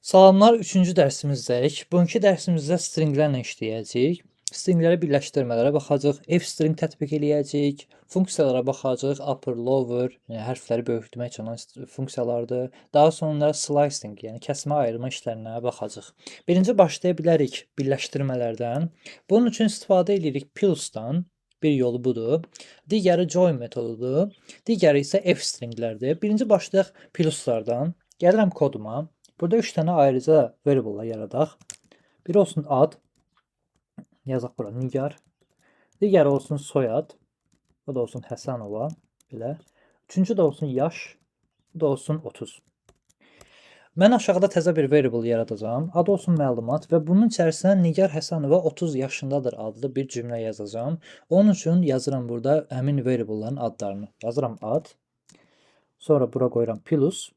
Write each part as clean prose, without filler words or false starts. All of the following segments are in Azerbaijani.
Salamlar, üçüncü dərsimizdəyik. Bugünkü dərsimizdə stringlərlə işləyəcəyik. Stringləri birləşdirmələrə baxacağıq, f-string tətbiq eləyəcəyik, funksiyalara baxacağıq, upper, lower, yəni hərfləri böyütmək üçün olan funksiyalardır. Daha sonra slicing, yəni kəsmə ayırma işlərinə baxacağıq. Birinci başlaya bilərik birləşdirmələrdən. Bunun üçün istifadə edirik plusdan. Bir yolu budur. Digəri join metodudur. Digəri isə f-stringlərdir. Birinci başlayaq pluslardan. Gəlirəm koduma. Burada 3 dənə ayrıca variable yaradaq. Biri olsun ad. Yazaq bura Nigar. Digəri olsun soyad. Bu da olsun Həsənova. Belə. Üçüncü də olsun yaş. Bu da olsun 30. Mən aşağıda təzə bir variable yaradacağam. Adı olsun məlumat və bunun içərisinə Nigar Həsənova 30 yaşındadır adlı bir cümlə yazacağam. Onun üçün yazıram burada həmin variable-ların adlarını. Yazıram ad. Sonra bura qoyuram plus.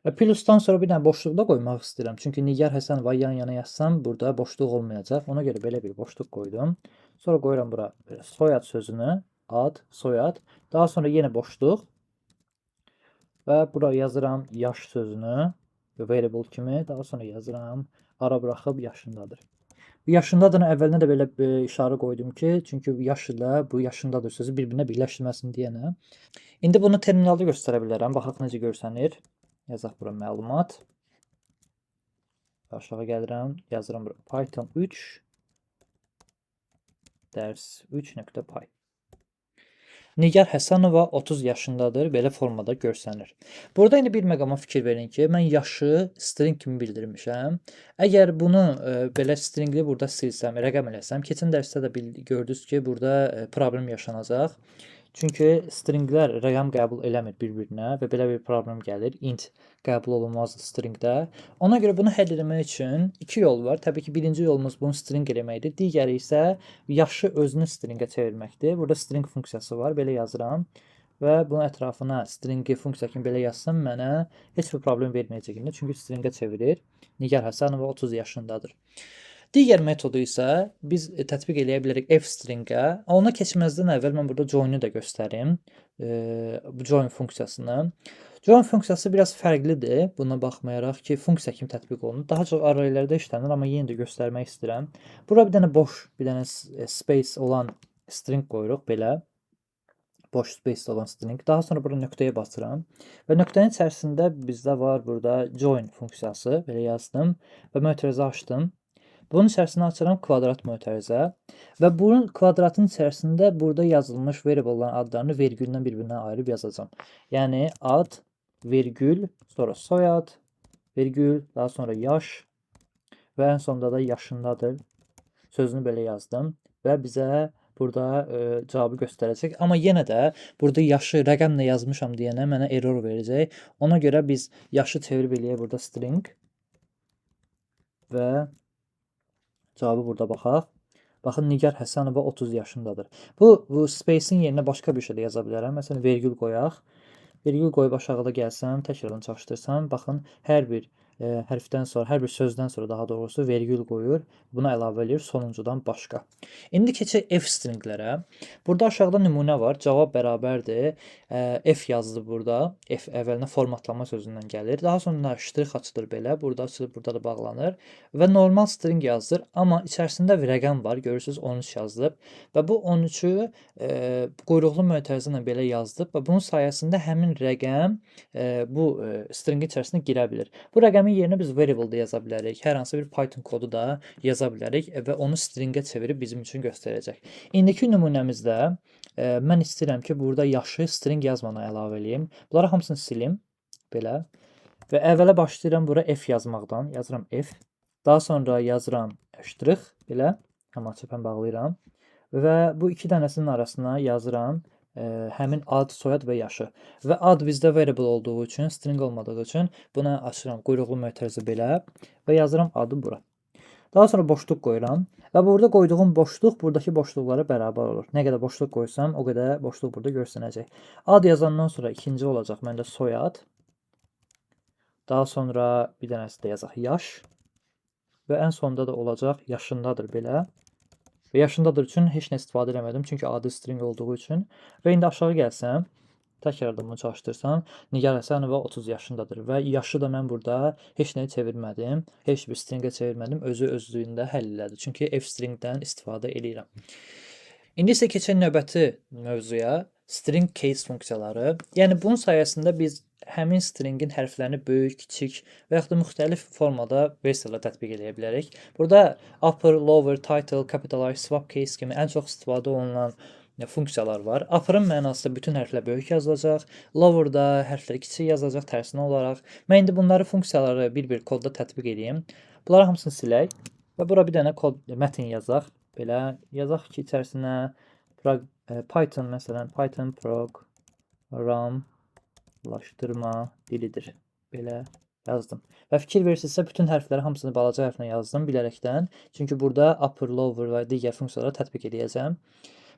Və plusdan sonra bir dənə boşluq da qoymaq istəyirəm. Çünki Nigar Həsənova yan yana yazsam burada boşluq olmayacaq. Ona görə belə bir boşluq qoydum. Sonra qoyuram bura soyad sözünü, ad, soyad. Daha sonra yenə boşluq və bura yazıram yaş sözünü variable kimi. Daha sonra yazıram ara buraxıb yaşındadır. Bu yaşındadırın əvvəlinə də belə bir işarə qoydum ki, çünki yaş ilə bu yaşındadır sözü bir-birinə birləşdirməsin deyənə. İndi bunu terminalda göstərə bilərəm. Baxaq necə görsənir. Yazaq bura məlumat. Aşağı gəlirəm, yazıram bura Python 3 dərs 3.py. Nigar Həsənova 30 yaşındadır, belə formada görsənir. Burada indi bir məqama fikir verin ki, mən yaşı string kimi bildirmişəm. Əgər bunu belə stringli burada silsəm, rəqəm eləsəm, keçən dərsdə də gördünüz ki, burada problem yaşanacaq. Çünki stringlər rəqəm qəbul eləmir bir-birinə və belə bir problem gəlir. Int qəbul olunmaz stringdə. Ona görə bunu həll etmək üçün iki yol var. Təbii ki, birinci yolumuz bunu string eləməkdir. Digəri isə yaşı özünü stringə çevirməkdir. Burada string funksiyası var. Belə yazıram və bunun ətrafına stringi funksiya kimi belə yazsam mənə heç bir problem verməyəcək indi. Çünki stringə çevirir. Nigar Həsənova 30 yaşındadır. Digər metodu isə biz tətbiq eləyə bilərik f-stringə. Ona keçməzdən əvvəl mən burada join-u da göstərim. Bu join funksiyasını. Join funksiyası biraz fərqlidir. Buna baxmayaraq ki, funksiya kimi tətbiq olunur. Daha çox arraylərdə işlənir, amma yenə də göstərmək istəyirəm. Bura bir dənə boş, bir dənə space olan string qoyuruq belə. Boş space olan string. Daha sonra bura nöqtəyə basıram. Və nöqtənin içərisində bizdə var burada join funksiyası. Belə yazdım və mötərizə açdım. Bunun içərisinə açıram kvadrat mötərizə və bunun kvadratın içərisində burada yazılmış variable-ların adlarını vergüllə bir-birindən ayırıb yazacağam. Yəni ad, vergül, sonra soyad, vergül, daha sonra yaş və ən sonda da yaşındadır sözünü belə yazdım və bizə burada cavabı göstərəcək. Amma yenə də burada yaşı rəqəmlə yazmışam deyənə mənə error verəcək. Ona görə biz yaşı çevirib eləyək burada string və cavabı burada baxaq. Baxın, Nigar Həsənova 30 yaşındadır. Bu space-in yerinə başqa bir şey də yaza bilərəm. Məsələn, vergül qoyaq. Vergül qoyub aşağıda gəlsəm, təkrardan çalışdırsam, baxın, hər bir hərfdən sonra, hər bir sözdən sonra daha doğrusu vergül qoyur. Buna əlavə eləyir sonuncudan başqa. İndi keçək f-stringlərə. Burada aşağıda nümunə var. Cavab bərabərdir. F yazdı burada. F əvvəlinə formatlama sözündən gəlir. Daha sonra ştrix açılır belə. Burada açılır, burada da bağlanır. Və normal string yazılır. Amma içərisində bir rəqəm var. Görürsüz 13 yazılıb. Və bu 13-ü quyruqlu mötərizə ilə belə yazılıb və bunun sayəsində həmin rəqəm bu stringin içərisinə girə bilir. Bu rəqəmin yerinə biz variable da yaza bilərik. Hər hansı bir Python kodu da yaza bilərik və onu stringə çevirib bizim üçün göstərəcək. İndiki nümunəmizdə mən istəyirəm ki, burada yaşı string yazmadan əlavə eləyim. Bunları hamısını silim belə və əvvələ başlayıram bura f yazmaqdan. Yazıram f. Daha sonra yazıram ştrix belə, həm açıb həm bağlayıram və bu iki dənəsinin arasına yazıram həmin ad, soyad və yaşı. Və ad bizdə variable olduğu üçün, string olmadığı üçün buna açıram quyruqlu mötərizə belə və yazıram adı bura. Daha sonra boşluq qoyuram və burada qoyduğum boşluq buradakı boşluqlara bərabər olur. Nə qədər boşluq qoysam, o qədər boşluq burada görsənəcək. Ad yazandan sonra ikinci olacaq məndə soyad. Daha sonra bir dənəsi də yazaq yaş və ən sonda da olacaq yaşındadır belə. Və yaşındadır üçün heç nə istifadə eləmədim, çünki adi string olduğu üçün. Və indi aşağı gəlsəm, Təkrardan bunu çalışdırsam, Nigar Həsənova 30 yaşındadır və yaşı da mən burada heç nəyə çevirmədim, heç bir stringə çevirmədim, özü özlüyündə həll elədi. Çünki f-stringdən istifadə eləyirəm. İndi isə keçək növbəti mövzuya, string case funksiyaları. Yəni bunun sayəsində biz həmin stringin hərflərini böyük, kiçik və yaxud da müxtəlif formada versiyalar tətbiq eləyə bilərik. Burada upper, lower, title, capitalize, swap case kimi ən çox istifadə olunan funksiyalar var. Upper-ın mənası bütün hərflər böyük yazılacaq, lower-da hərflər kiçik yazılacaq tərsinə olaraq. Mən indi bunları funksiyaları bir-bir kodda tətbiq edeyim. Bunların hamısını silək və bura bir dənə kod mətn yazaq. Belə yazaq ki, içərisinə Python məsələn, Python proqramlaşdırma dilidir. Belə yazdım. Və fikir verirsinizsə bütün hərfləri hamısını balaca hərflə yazdım bilərəkdən. Çünki burada upper, lower və digər funksiyaları tətbiq edəcəm.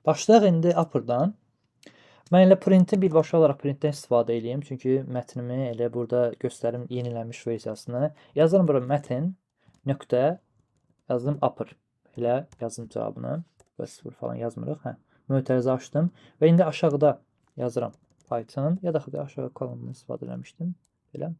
Başlayaq indi upper-dan. Mən elə printi birbaşa olaraq printdən istifadə edeyim. Çünki mətnimi elə burada göstərim yenilənmiş versiyasını. Yazıram bura mətn nöqtə yazdım upper. Elə yazdım cavabını. Və sıfır falan yazmırıq. Hə. Mötərizə açdım və indi aşağıda yazıram Python ya da aşağı kolonunu istifadə eləmişdim. Belə.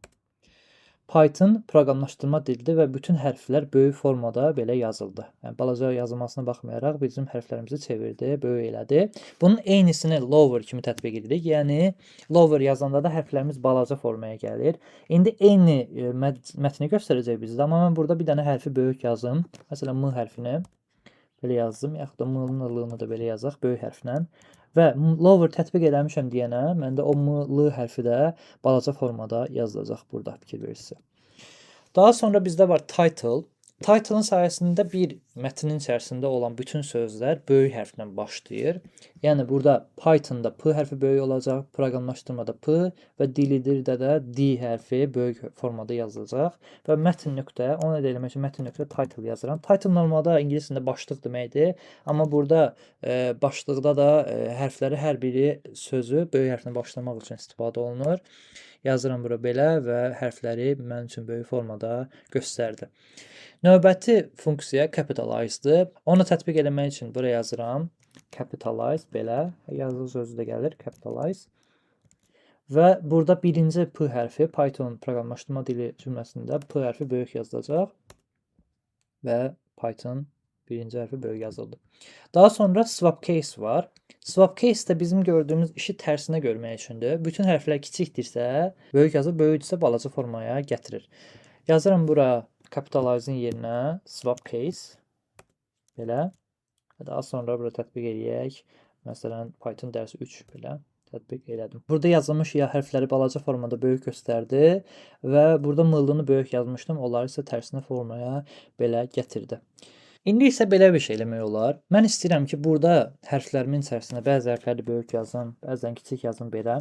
Python proqramlaşdırma dilidir və bütün hərflər böyük formada belə yazıldı. Yəni balaca yazılmasına baxmayaraq bizim hərflərimizi çevirdi, böyük elədi. Bunun eynisini lower kimi tətbiq edirik. Yəni lower yazanda da hərflərimiz balaca formaya gəlir. İndi eyni mətni göstərəcək bizdə, amma mən burada bir dənə hərfi böyük yazım. Məsələn M hərfini belə yazdım, yaxud da M-ın L-ını da belə yazaq böyük hərflə. Və lower tətbiq eləmişəm deyənə, məndə o M, L hərfi də balaca formada yazılacaq burada, fikir verirsinizsə. Daha sonra bizdə var title. Title'ın sayəsində bir mətnin içərisində olan bütün sözlər böyük hərflə başlayır. Yəni burada Pythonda P hərfi böyük olacaq, proqramlaşdırmada P və dilidirdə də D hərfi böyük formada yazılacaq. Və mətn nöqtə, onu da eləmək üçün mətn nöqtə title yazıram. Title normalda ingilis dilində başlıq deməkdir. Amma burada başlıqda da hərfləri hər biri sözü böyük hərflə başlamaq üçün istifadə olunur. Yazıram bura belə və hərfləri mənim üçün böyük formada göstərdi. Növbəti funksiya capitalize-dır. Onu tətbiq eləmək üçün bura yazıram. Capitalize belə. Yazılı sözü də gəlir. Capitalize. Və burada birinci P hərfi Python proqramlaşdırma dili cümləsində P hərfi böyük yazılacaq. Və Python birinci hərfi böyük yazıldı. Daha sonra swap case var. Swap case də bizim gördüyümüz işi tərsinə görmək üçündür. Bütün hərflər kiçikdirsə, böyük yazır, böyükdürsə balaca formaya gətirir. Yazıram bura capitalize-in yerinə swap case. Belə. Daha sonra bura tətbiq eləyək. Məsələn, Python dərsi 3 belə tətbiq elədim. Burada yazılmış ya hərfləri balaca formada böyük göstərdi və burada M-ını böyük yazmışdım. Onları isə tərsinə formaya belə gətirdi. İndi isə belə bir şey eləmək olar. Mən istəyirəm ki, burada hərflərimin içərisində bəzi hərfləri böyük yazım, bəzən kiçik yazım belə.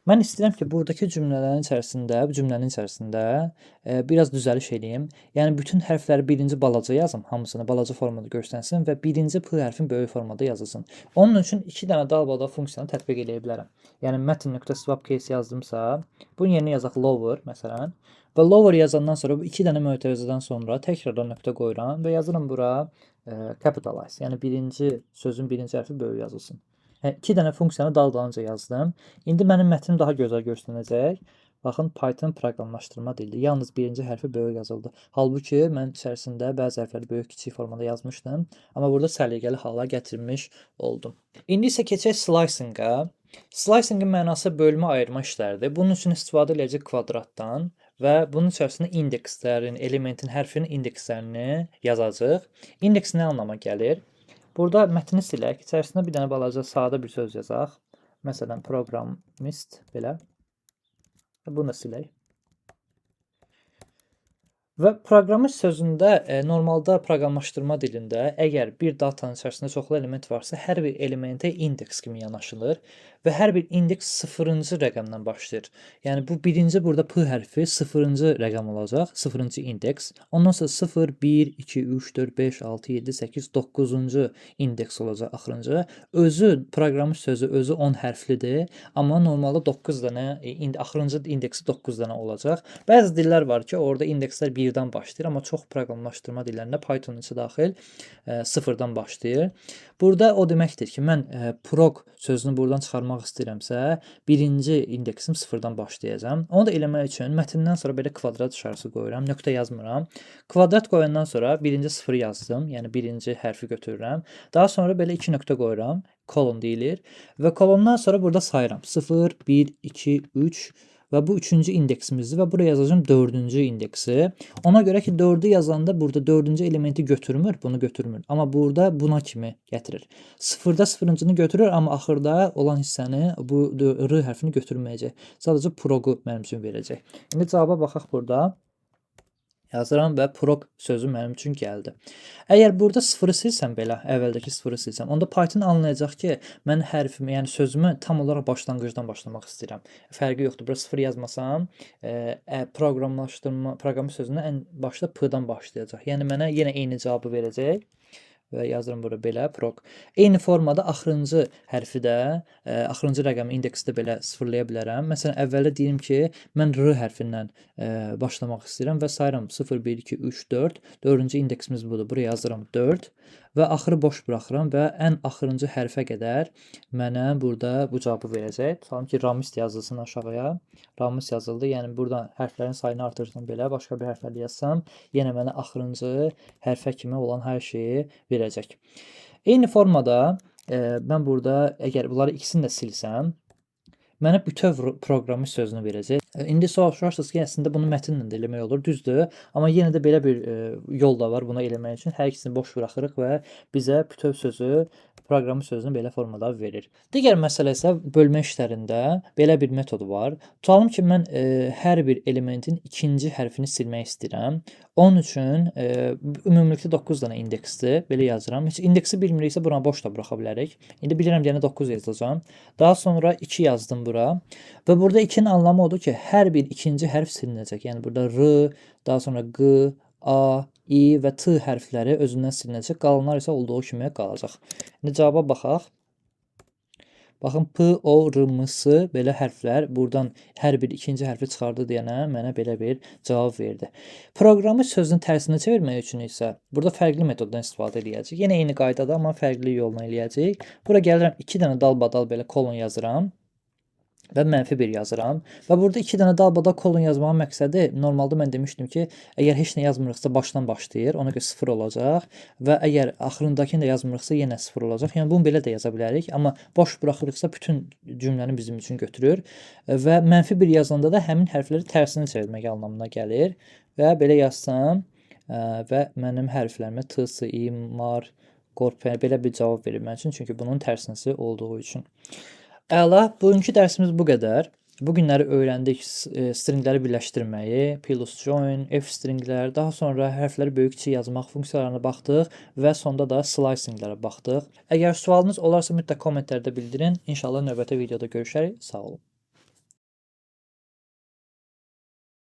Mən istəyirəm ki, buradakı cümlələrin içərisində, bu cümlənin içərisində biraz düzəliş eləyim. Yəni bütün hərfləri birinci balaca yazım, hamısını balaca formada göstərsin və birinci P hərfin böyük formada yazılsın. Onun üçün iki dənə dalbadal funksiyanı tətbiq eləyə bilərəm. Yəni mətn.swap case yazdımsa, bunun yerinə yazaq lower məsələn. Və lower yazandan sonra bu iki dənə mötərizədən sonra təkrardan nöqtə qoyuram və yazıram bura capitalize. Yəni birinci sözün birinci hərfi böyük yazılsın. Yəni, iki dənə funksiyanı dal-dalınca yazdım. İndi mənim mətnim daha gözəl göstərəcək. Baxın, Python proqramlaşdırma dilidir. Yalnız birinci hərfi böyük yazıldı. Halbuki mən içərisində bəzi hərfləri böyük, kiçik formada yazmışdım. Amma burada səliqəli hala gətirmiş oldum. İndi isə keçək slicing-a. Slicing-in mənası bölmə ayırma işləridir. Bunun üçün istifadə edəcək kvadratdan və bunun içərisində indekslərin, elementin, hərfin indekslərini yazacağıq. İndeks nə anlama gəlir? Burada mətni silək, içərisində bir dənə balaca sadə bir söz yazaq. Məsələn, programmist belə. Bunu da silək. Və proqramist sözündə normalda proqramlaşdırma dilində əgər bir datanın içərisində çoxlu element varsa, hər bir elementə indeks kimi yanaşılır və hər bir indeks sıfırıncı rəqəmdən başlayır. Yəni bu birinci burada P hərfi sıfırıncı rəqəm olacaq, sıfırıncı indeks. Ondan sonra 0, 1, 2, 3, 4, 5, 6, 7, 8, 9-cu indeks olacaq axırıncı. Özü proqramist sözü özü 10 hərflidir, amma normalda 9 dənə indi axırıncı indeksi 9 dənə olacaq. Bəzi dillər var ki, orada indekslər birdən başlayır, amma çox proqramlaşdırma dillərində, Python isə daxil, sıfırdan başlayır. Burada o deməkdir ki, mən prog sözünü buradan çıxarmaq istəyirəmsə, birinci indeksim sıfırdan başlayacağam. Onu da eləmək üçün mətndən sonra belə kvadrat işarəsi qoyuram, nöqtə yazmıram. Kvadrat qoyandan sonra birinci sıfırı yazdım, yəni birinci hərfi götürürəm. Daha sonra belə iki nöqtə qoyuram, kolon deyilir və kolondan sonra burada sayıram. 0, 1, 2, 3 və bu üçüncü indeksimizdir və buraya yazacağım dördüncü indeksi. Ona görə ki, 4-ü yazanda burada dördüncü elementi götürmür, bunu götürmür. Amma burada buna kimi gətirir. Sıfırda sıfırıncını götürür, amma axırda olan hissəni, bu R hərfini götürməyəcək. Sadəcə proqu mənim üçün verəcək. İndi cavaba baxaq burada. Yazıram və prog sözü mənim üçün gəldi. Əgər burada sıfırı silsəm belə, əvvəldəki sıfırı silsəm, onda Python anlayacaq ki, mən hərfimi, yəni sözümü tam olaraq başlanğıcdan başlamaq istəyirəm. Fərqi yoxdur. Bura sıfır yazmasam, proqramlaşdırma, proqramı sözünə ən başda P-dan başlayacaq. Yəni mənə yenə eyni cavabı verəcək. Və yazıram bura belə prog. Eyni formada axırıncı hərfi də, axırıncı rəqəmi indeksi də belə sıfırlaya bilərəm. Məsələn, əvvəldə deyim ki, mən R hərfindən başlamaq istəyirəm və sayıram 0, 1, 2, 3, 4. Dördüncü indeksimiz budur. Buraya yazıram 4 və axırı boş buraxıram və ən axırıncı hərfə qədər mənə burada bu cavabı verəcək. Tutalım ki, Ramist yazılsın aşağıya. Ramist yazıldı. Yəni buradan hərflərin sayını artırsam belə, başqa bir hərflər yazsam, yenə mənə axırıncı hərfə kimi olan hər şeyi verəcək. Eyni formada mən burada əgər bunları ikisini də silsəm, mənə bütöv proqramı sözünü verəcək. İndi soruşarsınız ki, əslində bunu mətnlə də eləmək olur, düzdür? Amma yenə də belə bir yol da var bunu eləmək üçün. Hər ikisini boş buraxırıq və bizə bütöv sözü, proqramı sözünü belə formada verir. Digər məsələ isə bölmə işlərində belə bir metod var. Tutalım ki, mən hər bir elementin ikinci hərfini silmək istəyirəm. Onun üçün ümumilikdə 9 dənə indeksdir. Belə yazıram. Heç indeksi bilmiriksə buna boş da buraxa bilərik. İndi bilirəm deyənə 9 yazacağam. Daha sonra 2 yazdım bura. Və burada 2-nin anlamı odur ki, hər bir ikinci hərf silinəcək. Yəni burada R, daha sonra Q, A, I və T hərfləri özündən silinəcək. Qalanlar isə olduğu kimi qalacaq. İndi cavaba baxaq. Baxın, P, O, R, M, S belə hərflər buradan hər bir ikinci hərfi çıxardı deyənə mənə belə bir cavab verdi. Proqramı sözün tərsinə çevirmək üçün isə burada fərqli metoddan istifadə eləyəcəyik. Yenə eyni qaydada, amma fərqli yolla eləyəcəyik. Bura gəlirəm, 2 dənə dalbadal belə kolon yazıram və mənfi 1 yazıram. Və burada 2 dənə dalbadal kolon yazmağın məqsədi, normalda mən demişdim ki, əgər heç nə yazmırıqsa başdan başlayır, ona görə 0 olacaq və əgər axırındakını də yazmırıqsa yenə 0 olacaq. Yəni bunu belə də yaza bilərik, amma boş buraxırıqsa bütün cümləni bizim üçün götürür və mənfi 1 yazanda da həmin hərfləri tərsinə çevirmək anlamına gəlir və belə yazsam və mənim hərflərimə T, S, I, mar, qorp, yəni belə bir cavab verir mənim üçün, çünki bunun tərsinəsi olduğu üçün. Əla, bugünkü dərsimiz bu qədər. Bu günləri öyrəndik stringləri birləşdirməyi, plus join, F stringlər, daha sonra hərfləri böyük kiçik yazmaq funksiyalarına baxdıq və sonda da slicinglərə baxdıq. Əgər sualınız olarsa mütləq kommentlərdə bildirin. İnşallah növbəti videoda görüşərik. Sağ olun.